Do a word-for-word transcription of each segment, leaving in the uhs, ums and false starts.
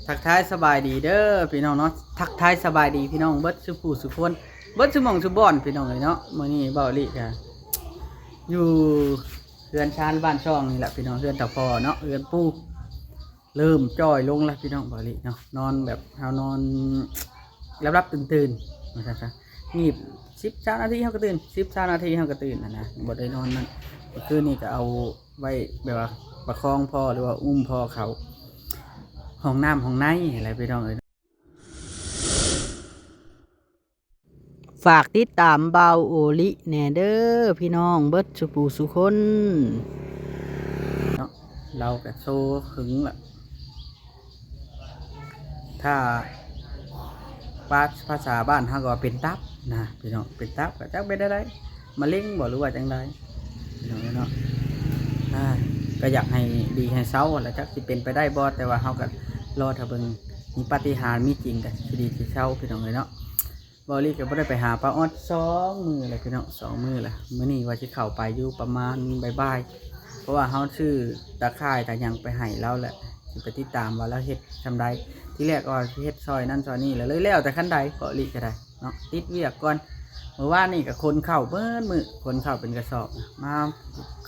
ทักทายสบายดีเด้อพี่น้องเนาะ ทักทายสบายดีพี่น้องเบิดสุผู้สุคน เบิดสุหม่องสุบ่อนพี่น้องเอ้ยเนาะ มื้อนี้เบาหลีกะอยู่เฮือนชานบ้านช่องนี่แหละพี่น้อง เฮือนตาพอเนาะ เฮือนปู่ เริ่มจ่อยลงแล้วพี่น้อง เบาหลีเนาะ นอนแบบเฮานอนหลับๆตื่นๆว่าซั่นซะ งีบ สิบ ซาวนาทีเฮาก็ตื่น สิบ ซาวนาทีเฮาก็ตื่นหั้นนะ บ่ได้นอนนั่น คืนนี้ก็เอาไว้แบบว่าประคองพ่อหรือว่าอุ้มพ่อเข้าห้องน้ำห้องในอะไรพี่น้องเอ้ย ฝากติดตามบ่าวโอลิแหน่เด้อพี่น้องเบิดสุผู้สุคนเนาะ เราก็โซหึงละ ถ้าภา ภาษาบ้านเฮาก็ว่าเป็นตับนะพี่น้อง เป็นตับก็จักเป็นอะไร มะเร็งบ่หรือว่าจังใดพี่น้องเนาะ อ่า ก็อยากให้ดีให้เซาแล้วจักสิเป็นไปได้บ่ แต่ว่าเฮาก็รอถ้าเบิ่ง มีปาฏิหาริย์มีจริงก็สิดีสิเซาพี่น้องเอ้ยเนาะ เบาหลีก็บ่ได้ไปหาป้าออดสองมื้อแล้วพี่น้อง สองมื้อแล้ว มื้อนี้ว่าสิเข้าไปอยู่ประมาณบ่ายๆ เพราะว่าเฮาซื้อตะข่ายตะหยังไปให้ลาวแหละ สิไปติดตามว่าลาวเฮ็ดส่ำใด ทีแรกก็ว่าสิเฮ็ดซอยนั่นซอยนี่แหละ เลยแล้วแต่คันใด เบาหลีก็ได้เนาะ ติดเวียกก่อน มื้อวานนี่ก็ขนข้าวเบิดมื้อ ขนข้าวเป็นกระสอบนะ มา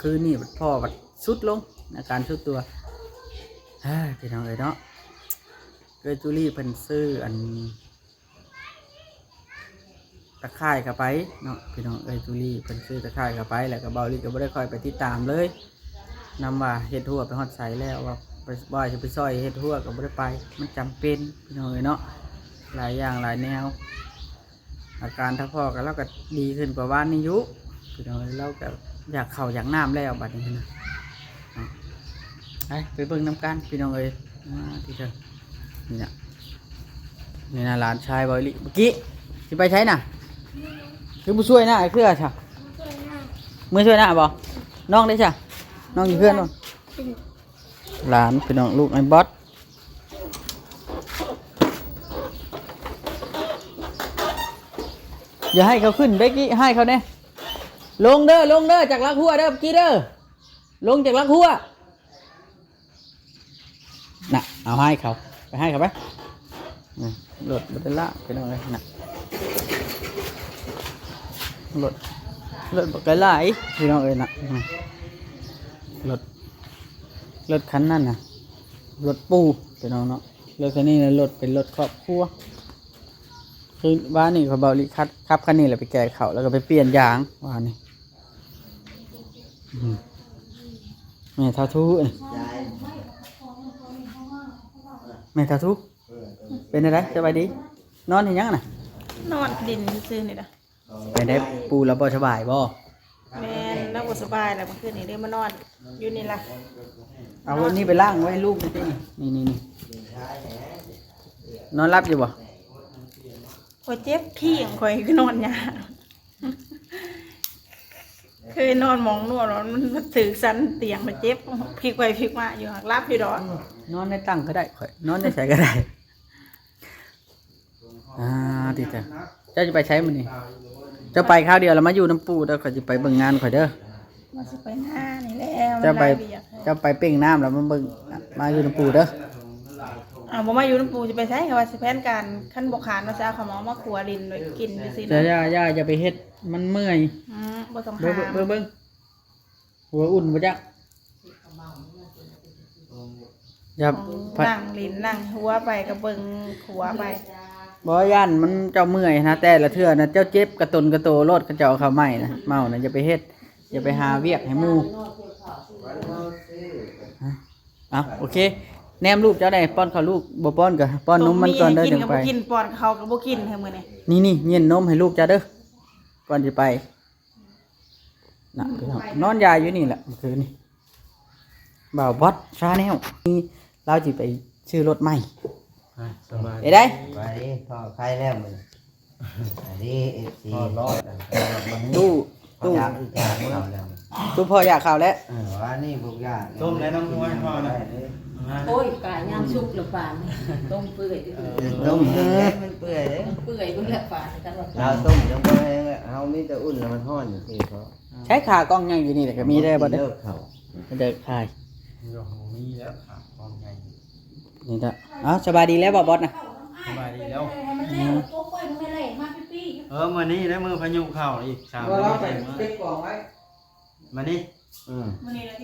คืนนี้พ่อบัดทรุดลง อาการทรุดตัว เฮ้ย พี่น้องเอ้ยเนาะ เอ้ยจูลี่เพิ่นซื้ออัน ตะข่ายเข้าไปเนาะ พี่น้องเอ้ย จูลี่เพิ่นซื้อตะข่ายเข้าไป แล้วก็เบาหลีก็บ่ได้ค่อยไปติดตามเลย นำว่าเฮ็ดฮั้วไปฮอดไสแล้ว ว่าไป ว่าสิไปซอยเฮ็ดฮั้วก็บ่ได้ไป มันจำเป็นพี่น้องเอ้ยเนาะ หลายอย่างหลายแนว อาการถ้าพ่อก็ลาวก็ดีขึ้นกว่าวานนี้อยู่ พี่น้องเอ้ย ลาวก็อยากข้าวอยากน้ำแล้วบัดนี้นะ เนาะ ไป ไปเบิ่งนำกันพี่น้องเอ้ย มาที่เทิง นี่นะ นี่นะ หลานชายเบาหลี เมื่อกี้สิไปไสน่ะ คือบ่ช่วยน่ะ ไอ้เครือซะ มื้อช่วยน่ะบ่ น้องเด้ซะ น้องอยู่เฮือนบ่ หลานพี่น้อง ลูกไอ้บอส อย่าให้เขาขึ้นเด้อกี้ ให้เขาแน่ ลงเด้อ ลงเด้อ จากหลังฮั้วเด้อ เมื่อกี้เด้อ ลงจากหลังฮั้ว น่ะ เอาให้เขา ไปให้เขาไป อืม รถบ่ได้ละพี่น้องเอ้ยน่ะ รถ รถบักไกหลายพี่น้องเอ้ยน่ะ อืม รถ รถคันนั้นน่ะ รถปู่พี่น้องเนาะ รถคันนี้น่ะ รถเป็นรถครอบครัว คือวานนี้เขาเบาหลีขับ ขับคันนี้แหละไปแก่เขา แล้วก็ไปเปลี่ยนยางวานนี้ อืม แม่เฒ่าทูเอ้ย แม่เฒ่าทู เป็นอะไร สบายดี นอนเฮ็ดหยังน่ะ นอนดินซื่อๆนี่นะ เป็นได้ ปู่ลาวบ่สบายบ่ แม่น ลาวบ่สบายแล้ว เมื่อคืนนี้เลยมานอนอยู่นี่ล่ะ เอาอันนี้ไปล้างไว้ลูกนี่ นี่ นี่ นี่ นอนหลับอยู่บ่ ข่อยเจ็บขี้งข่อยก็นอนยาก เคยนอนหมองนวดแล้วมันถือสันเตียงมาเจ็บ พลิกไปพลิกมาอยู่ หักหลับอยู่ดอก นอนในตังก็ได้ ข่อย นอนในไสก็ได้ อ่า ติเจ้า เจ้าจะไปไสมื้อนี้ เจ้าไปคราวเดียวแล้วมาอยู่นำปู่เด้อ ข่อยสิไปเบิ่งงานข่อยเด้อ ว่าสิไปหน้านี่แหละ เจ้าไป มันหลายเวียก เจ้าไปเป้งน้ำแล้วมาเบิ่ง มาอยู่นำปู่เด้อ อ้าว บ่มาอยู่นำปู่สิไปไส ก็ว่าสิแผนการ คันบ่ขานว่าสิเอาข้าวเหมามาขัวดินไว้กินซื่อๆ เจ้า อย่า อย่า อย่าไปเฮ็ด มันเมื่อย อืม บ่ต้อง เบิ่ง ห้าม เบิ่ง เบิ่ง หัวอุ่นบ่จัก อย่า นั่งหลิ้นนั่งหัวไปก็เบิ่งขัวไป บ่ ย่านมันเจ้าเมื่อยนะ แต่ละเทื่อนะ เจ้าเจ็บกระตนกระโตโลด เขาเจ้าเอาเข้าใหม่นะ เมานะ อย่าไปเฮ็ด อย่าไปหาเวียกให้หมู่ ฮะ อ่ะ โอเค แนมลูกเจ้าได้ ป้อนข้าวลูก บ่ป้อนก็ป้อนนมมันก่อนเด้อ บ่มีให้กิน จั่งไป ก็บ่กิน ป้อนข้าวก็บ่กินให้มื้อนี้ นี่ นี่ เย็นนมให้ลูกเจ้าเด้อ ก่อนสิไป น่ะ พี่น้อง นอนยายอยู่นี่แหละเมื่อคืนนี้ บ่าวบอสชาแนล นี่ ลาวสิไปซื้อรถใหม่ อ่ะ สบาย เอ้ยได้ ไปดิ พ่อไข้แล้วมื้อนี้ อันนี้ เอฟซี พ่อรอดอ่ะ ตู้ พ่อ ตู้ อยากอีกอย่างเดียวแล้ว ตู้พ่ออยากเข้าแล้ว เออ ว่านี่พวกอยาก ต้มแล้วน้ำมวยพ่อนะ ได้เลย โอ้ย กะยามสุกแล้วป่านนี้ ต้มเปื่อยอยู่ เออ ต้มแล้วมันเปื่อยเลย มันเปื่อยอยู่แล้วป่านนี้ กันว่า เราต้มยังบ่แห้งแล้ว เฮามีแต่อุ่นแล้วมันฮ้อนอยู่ที่เขา ใช้ขากล้องยังอยู่นี่แหละก็มีได้บ่เด้อ เลิกเขา เดินขาย เดี๋ยวมีแล้วครับ ของไง นี่ละ เอ้า สบายดีแล้วบ่บอสนะ สบายดีแล้ว อืม เออ มื้อนี้ได้มื้อพายุเข้าอีกสาม เรา มื้อ ใส่เก็บกล่องไว้ มานี่ อืม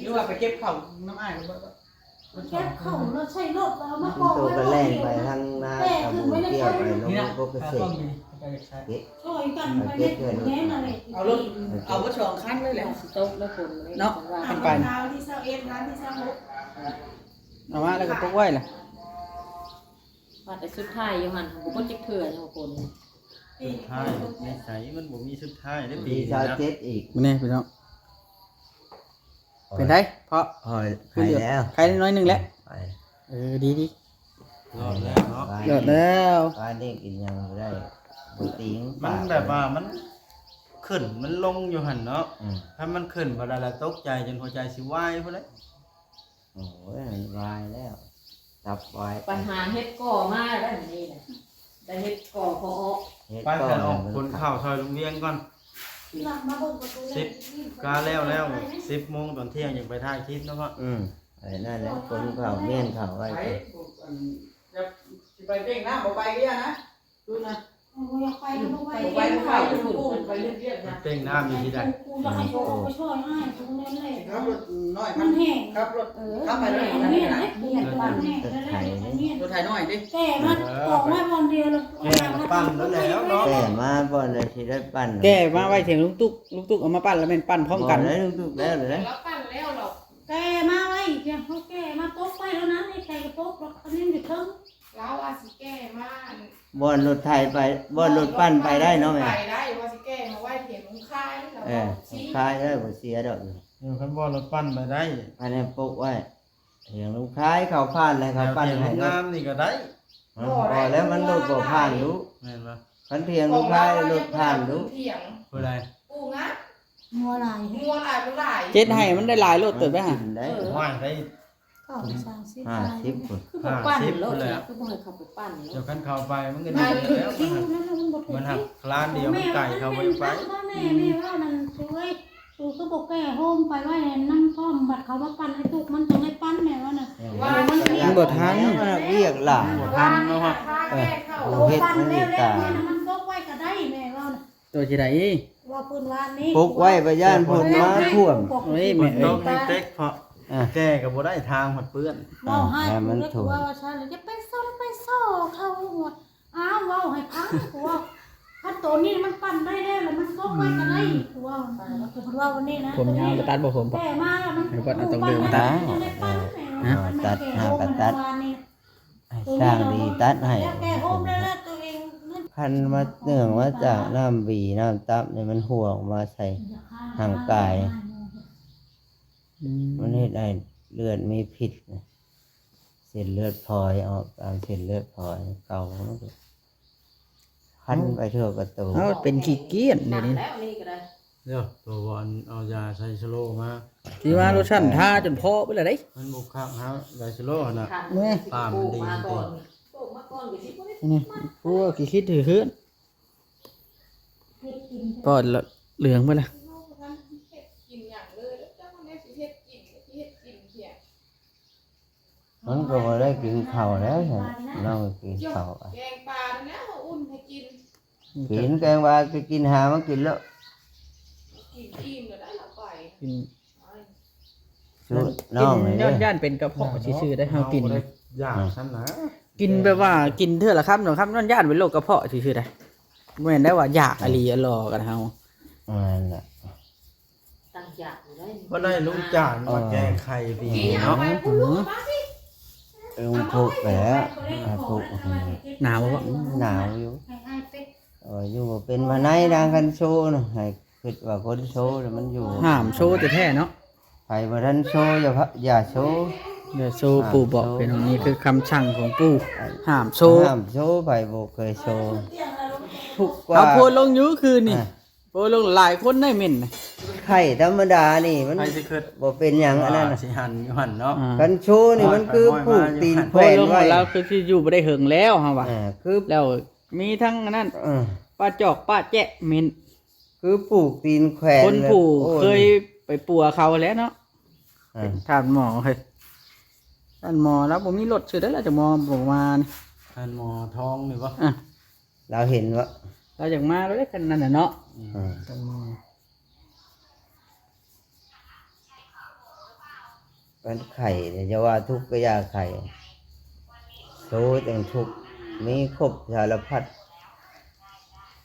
หรือว่าไปเก็บเข่าน้ำอ้ายก็บ่ เก็บเข่าแล้วใส่รถเอามา มัน กอง โต ไว้ ก็แล่นไปทางนา แต่ ทำ ขึ้น บุญ ไม่ได้ เที่ยวไป ใช้ ลง นี่นะ พวกเกษ ตา ต กล้อง ร นี่ไปใช้ เก็บ ช่วยกันไปเล่นแน่นอะไร เอารถเอารถสองคันเลยแหละ สิตกแล้วฝนเลย เนาะ จังว่า มันไป ดาวที่เซาเอ็ดร้านที่เซาหก เอามาแล้วก็ปลูกไว้ล่ะ ว่าแต่สุดท้ายอยู่หั่นบ่จักเทื่ออยู่ฝน สุดท้ายในใสมันบ่มีสุดท้ายได้ปี ปี นี้ ชาว นะ เจ็ดอีก มาเนี่ยพี่น้อง เป็นไงเพราะ หอยหายแล้ว ไข้น้อยหนึ่งแล้ว ไป เออ ดีดี รอดแล้วเนาะ ยอดแล้ว ปลาเด็กกินยังไม่ได้บุติง มันแบบว่ามันขึ้นมันลงอยู่หั่นเนาะ อืม ถ้ามันขึ้นบ่ได้ละตกใจจนหัวใจสิวายพุ่นแหละ โอ้ยมันวายแล้วตับวาย ไปหาเฮ็ดก่อมาแล้วนี่นะได้เฮ็ดก่อพอออก เฮ็ด ไป ก่อ แต่ออก มัน คนข้าวซอยลุงเวียงก่อน หลังมาบนประตู สิบ กาแล้วแล้วสิบโมงตอนเที่ยงยังไปถ่ายคลิปนะพ่อ อืมไอ้นั่นแหละคนเขาเมียนเขาไว้ ไปอันจะสิไปเบ่งน้ำบ่ไปเรียนะดูนะ อยากไปก็ไป ไปไปไปไปเรียกนะ เป่งน้ำอยู่ที่ใด กูอยากให้เขาไปช่วยให้ตรงนั้นเลย ขับรถน้อย มันแห้ง ขับรถ เออ ขับไปเลย มันแห้งนะเบียดมันแห้งแล้วเนี่ย รถไถน้อยดิ แต่มันออกมาวันเดียวแล้ว แก่มาปั้นแล้วแล้วเนาะ แต่มาบ่อนเลยที่ได้ปั้น แก่มาไว้เถียงลุงตุ๊ก ลุงตุ๊กเอามาปั้นแล้วแม่นปั้นพร้อมกัน บ่ได้ลูกๆแล้วเลย แล้วปั้นแล้วหรอก แก่มาไว้เดี๋ยวเขาแก่มาตกไปแล้วนะไอ้ไก่กระตกแล้วอันนี้อยู่เทิง แล้วอาสิแก้มาอัน บ่อนรถไถไปบ่อนรถปั้นไปได้เนาะแม่ ไปได้ว่าสิแก้มาไหว้เถียงลุงคายแล้ว เออ ชี้ ขายได้บ่เสียดอก เดี๋ยวคันบ่อนรถปั้นไปได้ อันนี้ปลูกไว้เถียงลุงคายเขาผ่านเลยเขาปั้น เดี๋ยว ให้ เถียง รถ งามนี่ก็ได้ มันพอแล้วมันรถบ่ผ่านรู้ แม่นบ่ คันเถียงลุงคายรถผ่านรู้ เถียง ผู้ใด ปูงะ งัวลาย งัวหลายบ่หลาย เจ็ดให้มันได้หลายโลดเติบไปหา กินได้ ว่างได้ เข่าสามสิบ ห้าสิบคน คือบ่ปั้นโลดเนี่ยคือบ่ให้เขาไปปั้น เดี๋ย เนาะ วคันเข้าไปมันก็ มั ดี น แล้ว คิ้วนั่นมันบ่ถูก มันหักร้านเดียวมันไก่เข้าไปไป แม่แม่ว่ามันช่วยกูก็บอกแก่โฮมไปไว้น้ำท่อมบัดเขามาปั้นให้ตุกมันจังได้ปั้นแม่ว่าน่ะ ว่า มันบ่ทัน เรียกหลาน บ่ทันเนาะ เออ โอ้ปั้นแล้วแล้วมันตกไว้ก็ได้แม่ว่าน่ะ ตัวที่ใด ว่าปืนวานนี้ ปลูกไว้ประย่านพลมาท่วม เฮ้ยแม่เอ้ย ต้องเต็กเพราะ อ่ะ แก่ก็บ่ได้ทางหมดเปื้อน เว้าให้ ให้มัน กู ถูก ว่าว่าฉันจะไปซ่อมไปซ่อเขาว่าอ้าวเว้าให้พังกูว่าถ้าตัวนี้มันปั้นได้แล้วแล้วมันตกไว้ก็ได้กูว่ากูว่าวันนี้นะ ผมยาวบ่ตัดบ่ผมบ่ แต่มามัน ให้วัดเอาตรงเดิม ตัดได้ปั้นแม่ อ่าตัดหากตัด ให้ช่างดีตัดให้ แก่โฮมแล้วตัวเอง คันมาเนื่องมาจากน้ำบีน้ำตับเนี่ยมันหัวออกมาใส่ ร่างกาย อืม มันเฮ็ดให้เลือดมีพิษนะเส้นเลือดฝอยออกตามเส้นเลือดฝอยเก่ามันก็คันไปทั่วกระตู เอาเป็นขี้เกียจเดี๋ยวนี้ แล้วนี่ก็ได้ เดี๋ยวตัวบอลเอายาไซสโลมา ที่ว่าโลชั่นทาจนเพาะไปเลยเด้ มันบ่คักฮะไซสโลนะ ค่ะ แม่ ตามมันดี ปลูกมาก่อนปลูกมาก่อนก็สิบ่ได้ นี่พวกขี้คิดถือขึ้นปอดเหลืองไปละ กินอย่างเลยแล้วเจ้าเนี่ยสิเฮ็ดกินสิเฮ็ดกินเถียง มันก็บ่ได้กินข้าวแล้วเนาะกินข้าวอ่ะ แกงปลาเนี่ยเขาอุ่นให้กิน กินแกงว่าจะกินหามากินแล้ว กินอิ่มแล้วได้ละไป กิน ชุดน้องเลย ย่านย่านเป็นกระเพาะซื่อๆได้เฮากิน บ่ได้อย่างฉันนะ กินแบบว่ากินเทื่อละคำสองคำย่านย่านเป็นโรคกระเพาะซื่อๆได้แม่นได้ว่าอยากอหลีอลอกันเฮา นั่นแหละ ตั้งอยากอยู่ได้ บ่ได้ลุงจานมาแก้ไขปีนี้เนาะ เออมันพุกไปแล้วอ่ะพุก หนาวบ่ หนาวอยู่เอออยู่บ่เป็นมาในดังกันโชว์นะให้คิดว่าคนโชว์น่ะมันอยู่ ห้ามโชว์แท้ๆเนาะ ไผบ่ทันโชว์อย่าพะอย่าโชว์ เดี๋ยวโชว์ปู่บอกเป็นอย่างนี้คือคำสั่งของปู่ห้ามโชว์ ห้ามโชว์ไผบ่เคยโชว์ทุกข์กว่า เอาโพสต์ลงอยู่คืนนี่ อ่ะ โพสต์ลงหลายคนได้เหม็นนะ ไข้ธรรมดานี่มัน ใครสิคิด บ่เป็นหยังอันนั้น ว่า น่ะ สิหันอยู่หันเนาะ อ่า กันโชว์นี่มันคือผูกตีน โพ แขว สต์ น ลงหม ไว้ ดแล้วคือที่อยู่บ่ได้เหิงแล้วเฮาว่า อ่าคือ แล้วมีทั้งอันนั้น เออ ป้าจอกป้าแจ๊ะเหม็น คือผูกตีนแขวน คนผู้ โอ้ เคยไปปัวเขาแล้วเนาะ อ่า ถามหมอเฮ้ย ท่านหมอแล้วบ่มีรถซื้อได้แล้วจะหมอบ่มานี่ ท่านหมอทองนี่บ่ อ่ะ เราเห็นว่า เราอยากมาแล้วเด้อคันนั้นน่ะเนาะ อืม อ่า ท่านหมอ มันไข้เนี่ย จะว่าทุกข์ก็อย่าไข้ โสจังทุกข์ มีครบสารพัด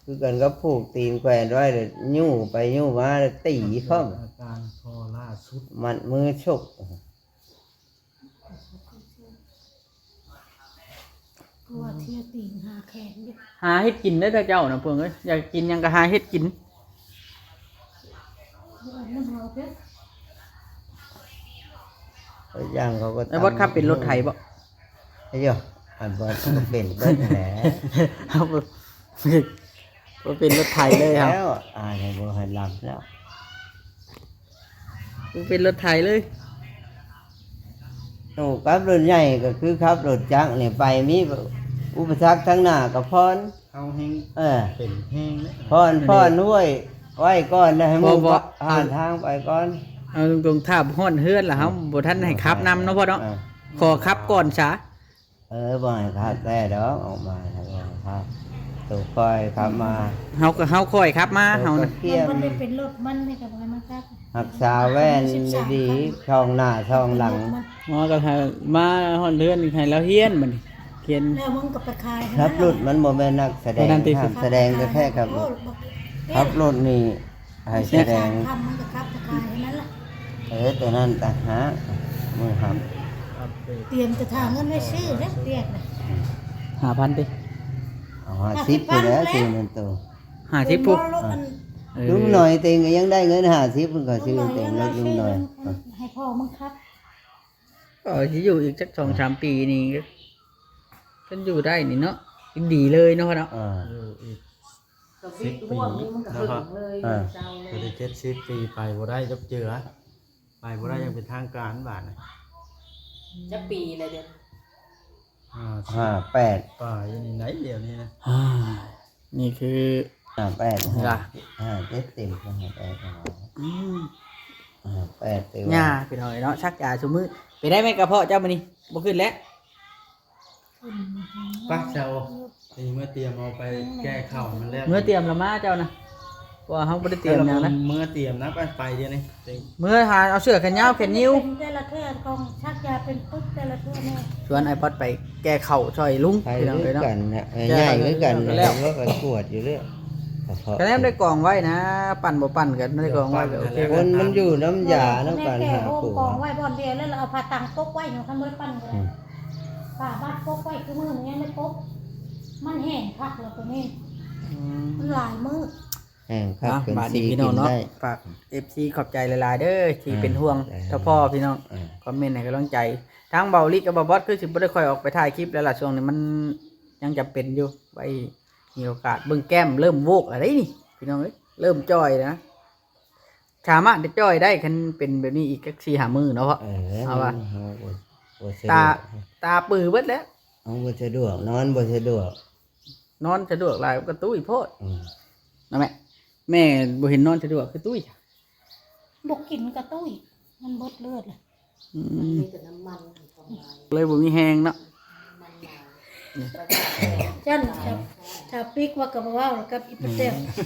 คือกันกับผูกตีนแขวนไว้เลย ยู้ไปยู้มาเลย ตีพร้อม อาการพอล่าสุด มัดมือชก กลัวเที่ยวตีนหาแขนอยู่ หาเฮ็ดกินได้อเจ้านะเพิ่งเอ้ย อยากกินหยังก็หาเฮ็ดกิน เอาน้ำเฮาเด้อ ย่างเขาก็ ไอ้บอสขับเป็นรถไถบ่ ไอ้เจ้า อันบอสก็เป็นเบิดแหละ เอาบ่ บ่เป็นรถไถเลยครับ แล้ว อ่า ให้บ่ให้ลำแล้ว บ่เป็นรถไถเลย โอ้ ขับรถใหญ่ก็คือขับรถจักรนี่ไป มีอุปสรรคทางหน้าก็ผ่อน เฮาแฮง เออ เป็นแฮงเลย ผ่อน ผ่อนห้วยไว้ก่อนนะ ให้หมู่ บ่ บ่ ผ่านทางไปก่อน เอาตรงๆ ถ้าฮ้อนเฮือนล่ะ เฮา อืม บ่ทันให้ขับนำเนาะพ่อเนาะ เออ ขอขับก่อนซะ เออ บ่ให้ขับแต่ดอก ออกมาแล้วก็ขับ ตัวค่อยขับมา เฮาก็ เฮาค่อยขับมา ตัว เฮานะ ก็เคี่ยม มันบ่ได้เป็นรถมันนี่ก็บ่ให้มันขับ รักษาแว่นดีๆ ส่องหน้าส่องหลัง หมอก็ให้มาฮ้อนเฮือนให้เราเฮียนบัดนี้ เฮียน แล้วมึงก็ไปขายให้ ขับรถมันบ่แม่นนักแสดง บ่นั่นติ ห้ามแสดงแท้ๆ ขับรถ โอ้ ขับรถนี่ ให้แสดง เนี่ย ทำมันก็ขับตะกายแค่นั้นแหละ เออ ตัวนั้นต่างหาก มือหับ เตรียมจะหาเงินไว้ซื้อแล้วเตรียมน่ะ ห้าพันติ เอาห้าสิบ ห้าสิบ ไปแล้ว พันแล้ว ซื้อนั่นตัว ห้าสิบพุ้น รถอัน เออ ลุงหน่อยเต็งก็ยังได้เงินห้าสิบ เพิ่นก็ซื้อเต็งรถลุงหน่อย ให้พ่อมึงขับ ก็สิอยู่อีกจักสองสามปีนี่ก็ เพิ่นอยู่ได้นี่เนาะ ดีเลยเนาะพ่อเนาะ อ่า อยู่อีก ก็ สิบปี ห่วงนี่มันก็หึงเลย อ่า เจ้าเลย ก็ได้เจ็ดสิบปี ไปบ่ได้จักเจือ ไปบ่ได้ อืม ยังเป็นทางการบาดนี่ จักปีเลยเดี๋ยว ห้าสิบ ห้าแปด ปลายอยู่นี่ไหนเดี๋ยวนี้นะ อ่า นี่คือ ห้าแปด จ้ะ ห้าเจ็ดเต็ม ห้าแปด อืม ห้าแปด เต็ม ย่าพี่น้องเนาะ ชักยาซุมื้อ เป็นได้ไหมกระเพาะเจ้ามื้อนี้ บ่ขึ้นแล้ว อืม ไปเจ้า นี่เมื่อเตรียมเอาไปแก้ข้าวมันแล้ว เมื่อเตรียมแล้วมาเจ้านะ เพราะว่าเฮาบ่ได้เตรียมหยังนะ เมื่อเตรียมนะ ไป ไปเดี๋ยวนี้ เมื่อหาเอาเสื้อแขนยาวแขนยิว เป็นแต่ละเทื่อของชักยาเป็นปึ๊บแต่ละเทื่อเนี่ย ชวนไอ้ป๊อดไปแก้ข้าวช่วยลุง ไป พี่น้องเอ้ยเนาะ คือกันนะ เออ แก้ข้าว ใหญ่คือกันนะ แล้ว แล้วก็กวดอยู่เรื่อย กระเพาะ ก็แล้วได้กองไว้นะ ปั่นบ่ปั่นก็ได้กองไว้ก็โอเค คนมันอยู่น้ำยาน้ำกัน แม่แก้ หา โฮม ผัว กองไว้บ่อนเดียวแล้วเราเอาผ้าตังปกไว้อยู่คันบ่ได้ปั่นก็ได้ อืม ผ้าบาดปกไว้คือมื้อนี้ยังได้ปก มันแห้งคักแล้วตัวนี้ อืม มันหลายมื้อ แห้งคัก อ่ะ เป็น บาดนี้ สี พี่น้องเนาะ กินได้ ฝาก เอฟซี ขอบใจหลายๆ เด้อ ที่ อ่า เป็นห่วง อ่า เจ้าพ่อพี่น้อง อ่า คอมเมนต์ให้กำลังใจ ทางเบาลิกับเบาบอสคือสิบ่ได้ค่อยออกไปถ่ายคลิปแล้วล่ะ ช่วงนี้มันยังจำเป็นอยู่ ไว้มีโอกาส เบิ่งแก้มเริ่มโวกแล้วเด้นี่ พี่น้องเอ้ย เริ่มจ่อยแล้วนะ สามารถจะจ่อยได้คันเป็นแบบนี้อีกจักสี่ห้ามื้อเนาะพ่อ เออ เอาวะ มัน มันบ่ บ่สะดวก ตา ตาปือเบิดแล้ว เอาบ่สะดวก นอนบ่สะดวก นอนสะดวกหลายก็ตุ้ยโพด อืม นะแม่ แม่บ่เห็นนอนสะดวกคือตุ้ยจ้ะ บ่กินก็ตุ้ย มันเบิดเลือดเลย อืม มันมีแต่น้ำมันของลาย เลยบ่มีแฮงเนาะ น้ำมันลาย จั่น ชาว ชาวปิกว่าก็บ่เว้าแล้วกับอีปะแต้ว